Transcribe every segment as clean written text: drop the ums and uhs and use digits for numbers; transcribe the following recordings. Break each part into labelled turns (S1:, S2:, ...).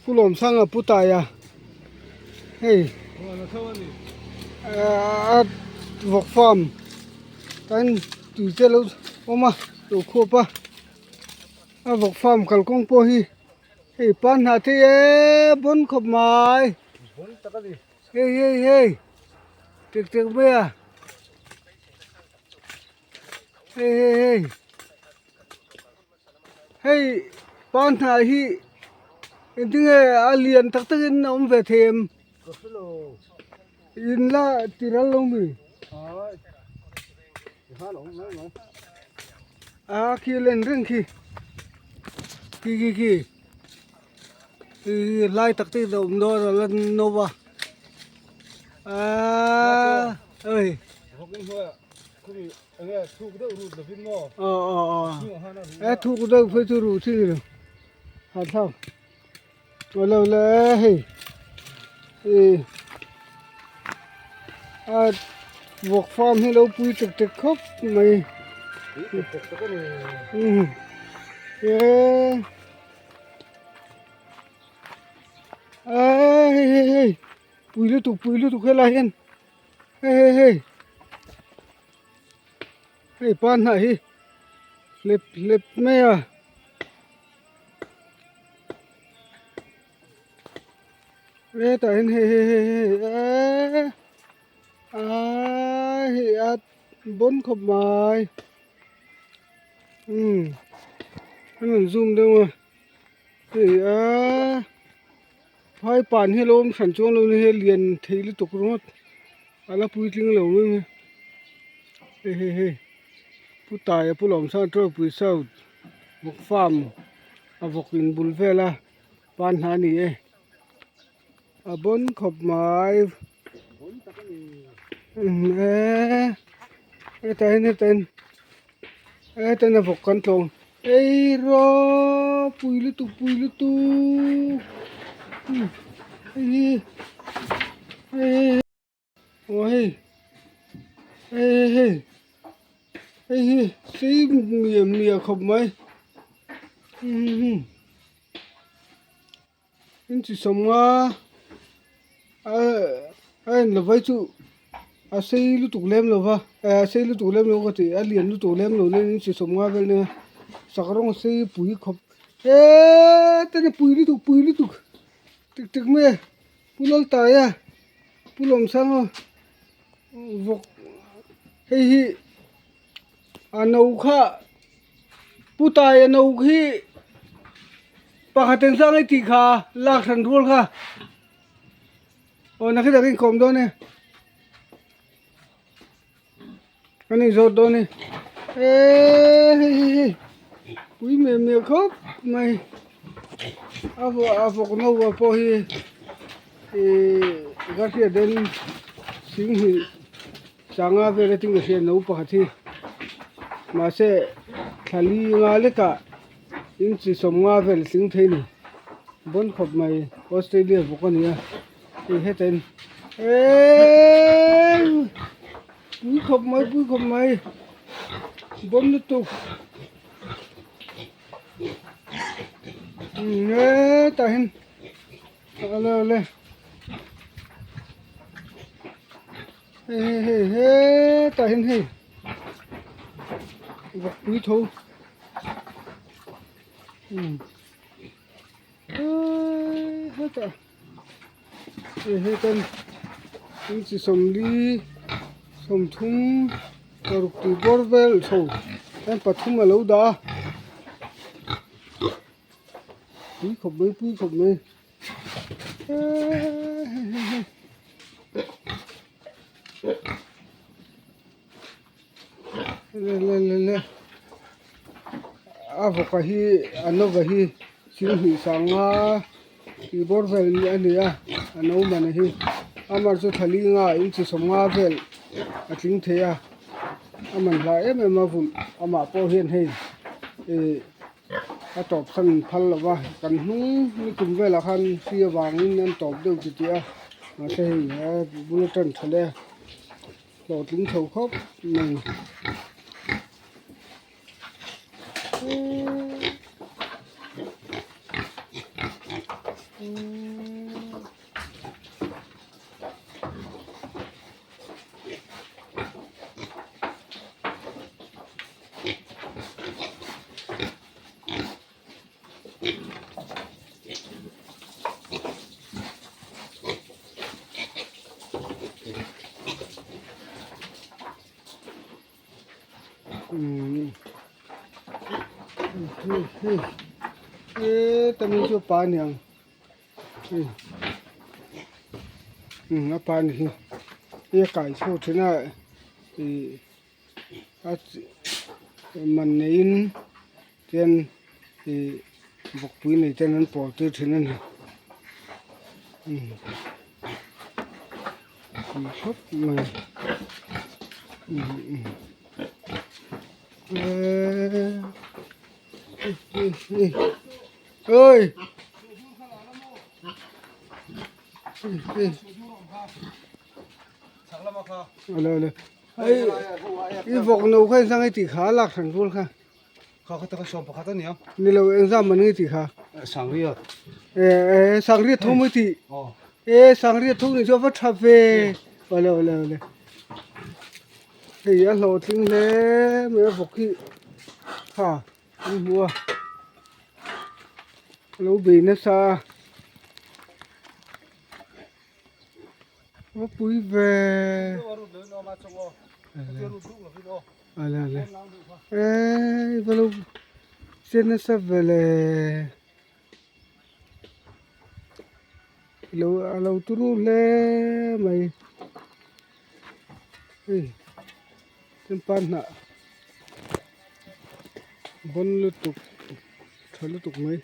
S1: Pu Lawmsanga Pu Taia hei a vawk farm tan tui te alo awm a lo khuap a a vawk farm kalkawng pawh hi hei pan hnah thei e bawn khawp mai hei hei hei tek tek mai a hei hei hei. Hei pa hnah hi engtinge a lian tak takin a awm ve thei em? In la ti ral lo mi? A khi len reng khi khi khi khi lai tak takin a awm dawn a la no va aaa oi. Aw aw aw e thuk deuh phei chu ruh chi ni lo hahthlak aw lo le hei ih a vawk farm hi lo pui tek tek khawp mai umm e a hei hei hei pui lutuk pui lutuk helai hian hei hei hei. Hei pa hnah hi hlep hlep mai a hetah hian hei hei hei hei eee aa hei a bawn khawp mai umm an rawn zoom deuh a hei aa phai pan hi a lo awm hran chuang lo nia hei a lian thei lutuk ringawt. A la puitling lo mai mai hei hei hei pu taia pu lawmsang tawipui south vawk farm a vawk in bul vel a pan hna a ni e a bawn khawp mai eee hetah hian hetah hian hetah hian a vawk kan tlawng ei rawh pui lutuk pui lutuk hei hi hei hei. Aw hei hei hei hei hei hi sei miah miah khawp mai in chi sawmnga a a en lo vai chu a sei lutuk lem lo va eh a sei lutuk lem lo ka ti a lian lutuk lem lo nen in chi sawmnga vel nia sak rawng sei pui khawp eeee tene pui lutuk pui lutuk tik tik mai a. Pu Laltaia Pu Lawmsanga vawk hei hi a no kha Pu Taia no hi pakhat engzang i tih kha lak hran rual kha aw nakhi tak inkawm dawn e kan inzawt dawn e eee hei hei hei pui miah miah khawp mai a a vawk no ah pawh hi ihh ka hriat dawn singhnih sanga vel ating ka hria no pakhat hi mahse thla li nga lekah inchi sawmnga vel a tling thei a ni bawn khawp mai Australia vawk a ni a. Hei hetain eeeee pui khawp mai pui khawp mai bawm lutuk umm hetah hian ale ale hei hei hei hetah hian hei vawk pui tho umm eeee hetah. Hei hetan inchi 40 30 paruk tih bawr vel chho hian pathum a lo dah a pui khawp mai pui khawp mai eeee hei hei hei le le le le a vawk a hi a nawva hi thil hnih sanga tih bawr vel a ni a a no man a hi amah chu thla li nga inchi sawmnga vel a tling thei a a man hla em em a vulh amah pawh hian hei ih a tawp san phal lo va kan hnung ni kum velah khan hri avangin an tawp deuh ti tih a mahse hei a bul a tan tha hle a. Hlawhtling tho khawp mai. Tami chu pa aniang a pa ni hi a kai chho thin a ih a man neiin chuan ih bawkpui nei ten an pawl tir thin a ni khawp mai ơi i vawk no kha engzang i tih kha a lak hran rual kha
S2: Kha kha taka sawm pakhat a nia.
S1: Ni lo engzam man nge tih kha.
S2: Sangriat.
S1: E sangriat tho mai tih. E sangriat tho ni chu a va tha ve. Awle awle awle. Hei a hlawhtling hle mai a vawk hi kha an hmu a. A lo bei nasa a. A va pui ve. Ale ale e va lo che nasa ve le lo a lo turu hle mai hei chuan hnah bawn lutuk tha lutuk mai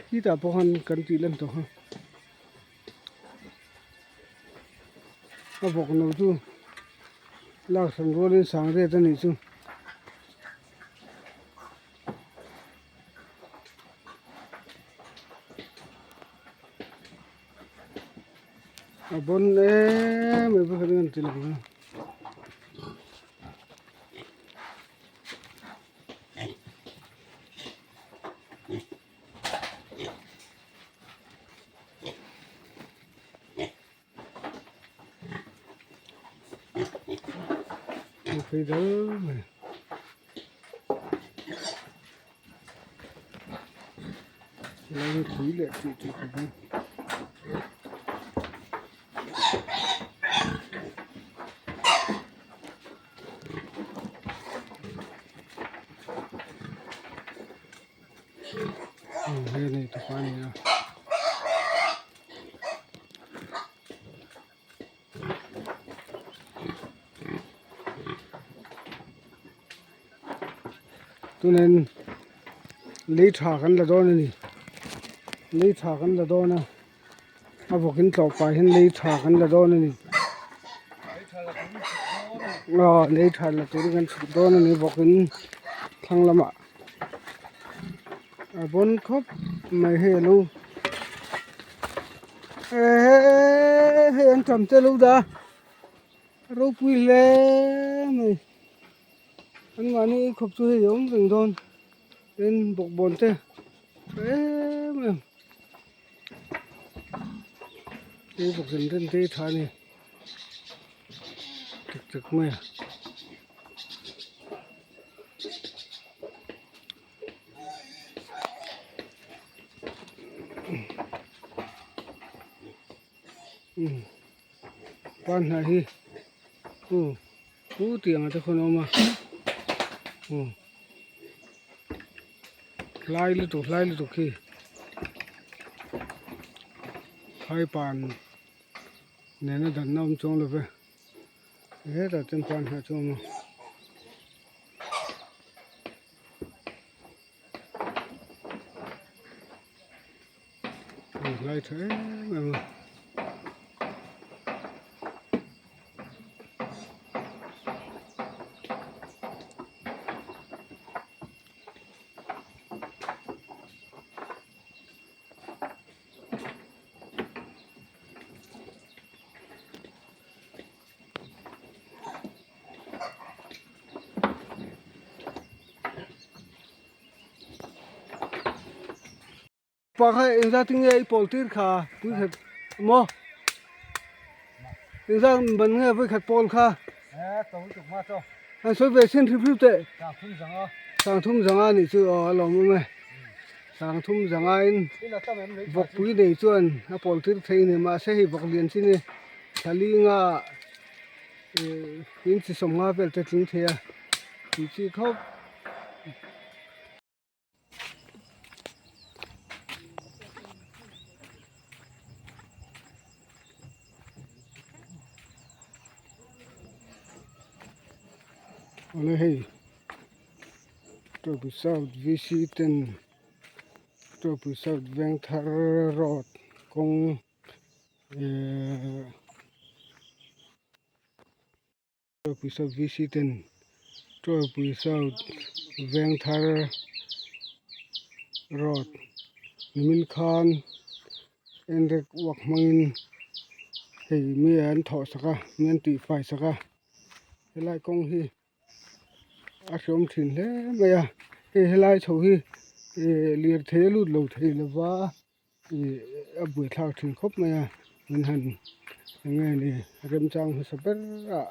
S1: khitah pawh khan kan tih lan tawh kha. A vawk no chu lak hran rualin sang riat a nih chu. A bawn em em bawk a ni ti lang a. Phei dal mai. Helai hi tui leh tih tih khawp mai. Hei a nei tawp a ni a. Tunin lei tha kan la dawn a ni lei tha kan la dawn a a vawkin tlawh pah hian lei tha kan la dawn a ni aw lei tha la turin kan chhuk dawn a ni vawkin thlang lamah a bawn khawp mai hei alo Eee hei an tam te lo dah a ropui hle mai an mahni khawp chu hei a awm reng dawn tin bawkbawn te tha em em hei bawkbawn ren te hi tha a ni chak chak mai a. Pan hnah hi aw pu tiang ah te khawn a awm a aw hlai lutuk hlai lutuk hi phai pan nena danna awm chuang lo ve hetah chuan pan hnah chu a awm a. Lai tha em em a. Pa kha engzat nge i pawl tir kha pui khat maw engzat ban nge vawi khat pawl kha an sawi ve sin hrip hrip teh sang thum zanga nih chu aw a lawm awm e sang thum zanga in vawkpui nei chuan a pawl tir thei a ni mahse hei vawk lian chin hi thla li nga ih inchi sawmnga vel te tling thei a tih chi khawp. Awle hei Tawpui South VC ten Tawpui South Vengthar Road kawng ehh Tawpui South VC ten Tawpui South Vengthar Road nimin khan enrek uak hmangin hei mi an thawh sak a mi an tihfai sak a helai kawng hi a hreawm thin hle mai a hei helai chho hi ih lirthei a lut lo thei lova. Ih a buaithlak thin khawp mai a min han eng nge ni remchang hmasa ber ah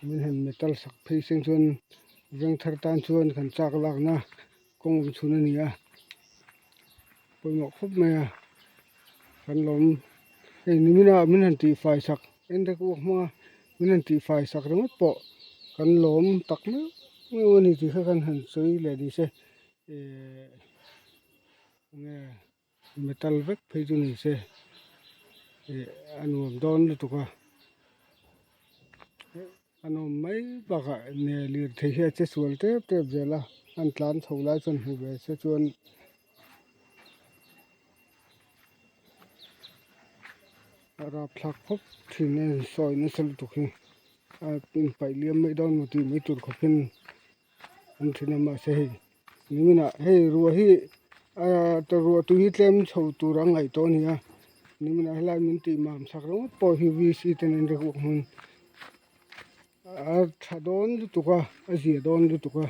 S1: min han metal sak phei seng chuan veng thar tan chuan kan chak lakna kawng awm chhun a ni a pawimawh khawp mai a kan lawm hei nimin ah min han tihfai sak en rek uak hmang a min han tihfai sak ringawt pawh kan lawm tak meuh meuh a ni tih kha kan han sawi leh ni se ehh. Nge metal vek phei chu ni se ih a nuam dawn lutuk a a nuam mai bakah nge lirthei hi a che sual tep tep zel a an tlan chho lai chuan hmu ve se chuan a rapthlak khawp thin a insawi nasa lutuk hi a inpaih liam mai dawn maw tih mai tur khawpin an thin a mahse hei niminah hei ruah hi ahh ruah tui hi tlem chho tur a ngaih tawh a ni a niminah helai min tih mam sak ringawt pawh hi v c ten an ri huak hmun a tha dawn lutuk a a zia dawn lutuk a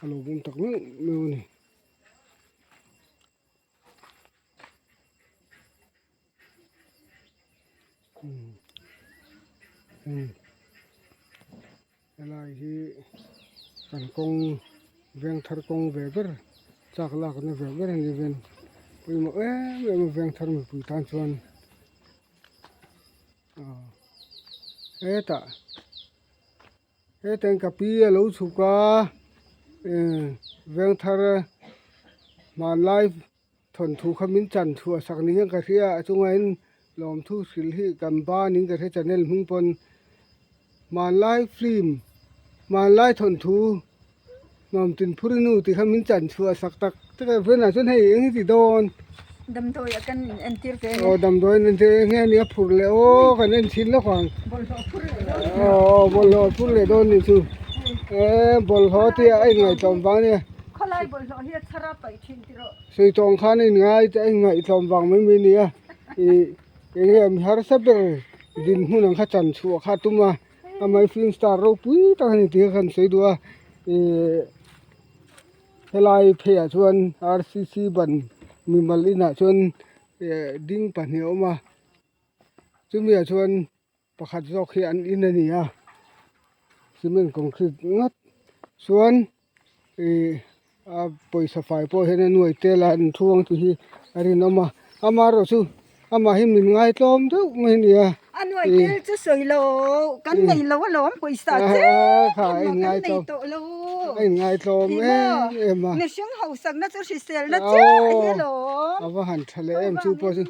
S1: a lo bawm tak meuh meuh a ni. Helai hi kan kawng veng thar kawng ve ber chak lakna ve ber a ni ven pawimawh em em a veng thar mipui tan chuan aw hetah Hetah ka pi a lo chhuk a veng thar hmanlai thawnthu kha min chan chhuah sak ni hian ka hria a chungah lawmthu hrilh hi kan ban in ka hria channel hming pawn hmanlai film hmanlai thawnthu Hnawmtin Phurinu tih kha min chan chhuah sak tak tak a vawiinah chuan hei eng hi ti dawn.
S3: Damdawi a kan in entir ve a ni.
S1: Aw damdawi an entir eng nge a nia phur leh aw kan en chhin lawk ang.
S3: Bawlhhlawh phur leh dawn.
S1: Aw bawlhhlawh phur leh dawn nih chu. E bawlhhlawh tih a inngaihtlawm vang a nia.
S3: Khawlai bawlhhlawh hi a chhar a paih thin tih rawh.
S1: Sawi tawng khan a inngai a inngaihtlawm vang mai mai a nia. Ih eng nge mi harsa ber dinhmun ang kha chan chhuah kha a tum a. Amah hi film star ropui tak a ni tih kha kan sawi duh a ihh helai pheiah chuan rcc ban mimal inah chuan eh ding pahnih a awm a chumi ah chuan pakhat zawk hi an in a ni a cement concrete ngawt chuan ihh a pawisa fai pawh hian a nuai tel a an thu ang tih hi a rinawm a amaherawh chu amah hi min ngaitlawm deuh mai a ni a
S3: a nuai tel chu sawi lo kan nei lo alawm pawisa che
S1: kha a in
S3: kan nei tawh lo
S1: a in ngaitlawm em em a
S3: mihring hausak na chu hrisel na chiah a hi alawm
S1: a va han tha leh em chu pawh chu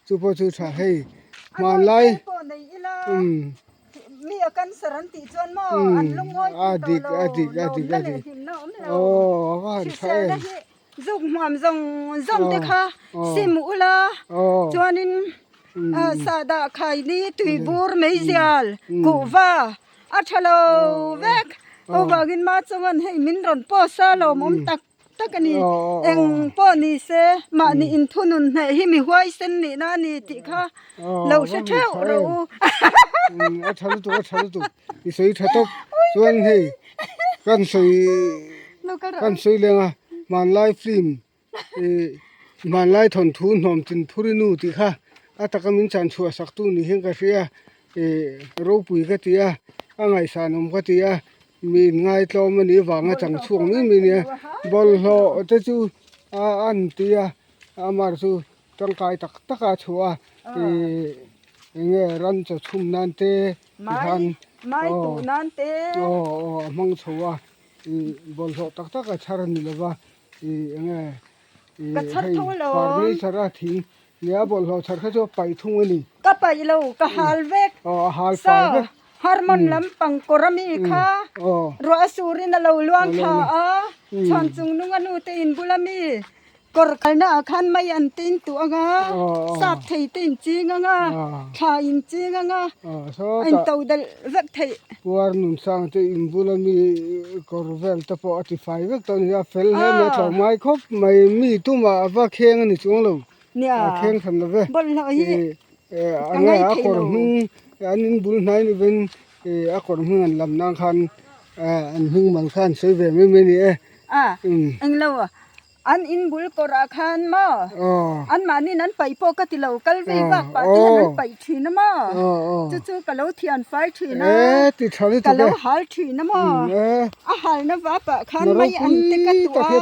S1: chu pawh chu tha hei hmanlai
S3: pawh nei ila Mi a cancer an tih chuan maw an lungawi thei tawh lo, lawmna leh hlimna awm lo. Hriselna hi zuk hmuam zawng zawng te kha sim ula chuanin sahdah khaini tuibur meizial kuhva a tha lo vek. Chuvangin ma chuan hei min rawn post a lawmawm tak. tak a ni. Eng pawh ni se mahni inthunun hneh hi mi huaisen nihna a ni tih kha lo hre theuh rawh u.
S1: A tha lutuk a tha lutuk i sawi tha tawp chuan hei kan sawi kan sawi leng a hmanlai film Ih hmanlai thawnthu hnawm tin phur i nu tih kha a taka min chan chhuah sak tu ni hian ka hria ih ropui ka ti a a ngaihsan awm ka ti a mi in ngaitlawm a nih vanga chang chhuak mai mai a nia bawlhhlawh te chu a an ti a amah chu tangkai tak tak a chhuah a ih eng nge ran chaw chhum nan te tikhan aw aw aw a hmang chho a ih bawlhhlawh tak tak a chhar a ni lova ih eng nge ih hei furniture a thing nia bawlhhlawh chhar kha chu a paih thung a ni.
S3: Ka paih lo ka hal vek
S1: aw a hal fai vek
S3: harmon lampang kawr ami kha ruah a surin a lo luang thla a chhuan chung nung a nu te in bul ami Kawr kalna ah khan mai an te in tuh anga, sap thei te in ching anga, thla in ching anga, a in to delh vek theih.
S1: Puar nun sang te in bula mi kawr vel te pawh a ti fai vek tawh a ni a, fel hle mai a tlawm ngai khawp mai, mi tumah a va kheng a ni chuang lo, a kheng hran lo ve,
S3: a ngai
S1: a kawr hming an in bul hnai ni vin a kawr hming an lam nan khan an hming mal kha an sawi ve mai mai a ni e.
S3: Englo An in bul kawr ah khan maw an mahniin an paih pawh ka ti lo, kal vei vak pah te hian an paih thin a maw, chu chu ka lo thian fai thin a, ka lo hal thin a maw, a halna vap ah khan mai an te ka tuah a,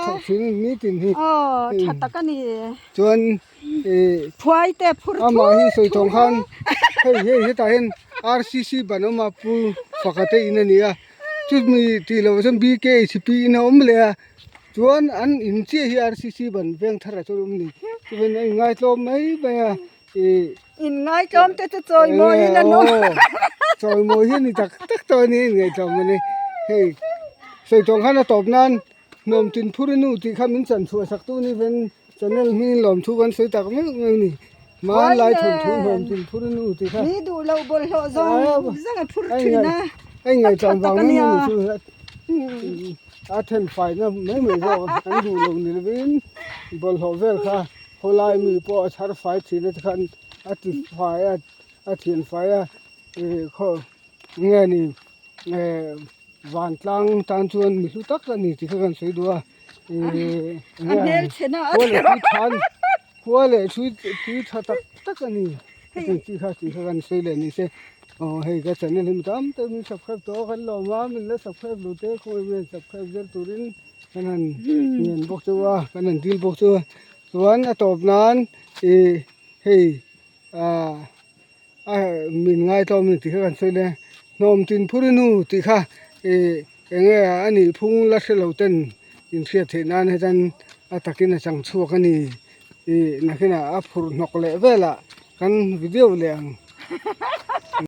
S3: aw tha tak a ni. Phuai te phur
S1: thur thur a. Hei hei hetah hian RCC ban awm a pu faka te in a ni a, chumi tih loh chuan BKHP in a awm leh a. Chuan an in chiah hi RCC ban veng thar ah chuan a awm a ni chuan a inngai tlawm mai mai a ih
S3: In ngai tlawm te chu chawi mawi in an awm
S1: chawi mawi hi a ni tak tak tawh a ni a inngaih tlawm a ni hei sawi tawng khan a tawp nan hnawm tin phur i nu tih kha min chan chhuah sak tu ni ven channel hming in lawm thu kan sawi tak meuh meuh a ni hmanlai thawnthu hnawm tin phur i nu tih kha
S3: mi duh loh bawlhhlawh zawng zawng a phur thin a
S1: a inngaih tlawm vang mai mai a ni chu. A then faina mai mai zawk an duh lo ni lovin bawlhhlawh vel kha khawlai mi pawh a chhar fai thin a tikhan a ti fai a a thian fai a ih khaw nge ni eh vantlang tan chuan mi hlu tak a ni tih kha kan sawi duh a ih khua leh tui tha a ni khua leh tui tui tha tak tak a ni tih kha tih kha kan sawi leh ni se. Aw hei ka channel hi mi tam tak min subscribe tawh a kan lawm a min la subscribe lo te khawi min subscribe zel turin kan han ngen bawk chu a kan han dil bawk chu a chuan a tawp nan ih hei ah a min ngaitlawm a ni tih kha kan sawi le hnawm tin phur i nu tih kha ih eng nge a nih phung la hre lo ten inhriat theih nan hetan a takin a chang chhuak a ni ih nakinah a phurh hnawk leh velah kan video leh ang.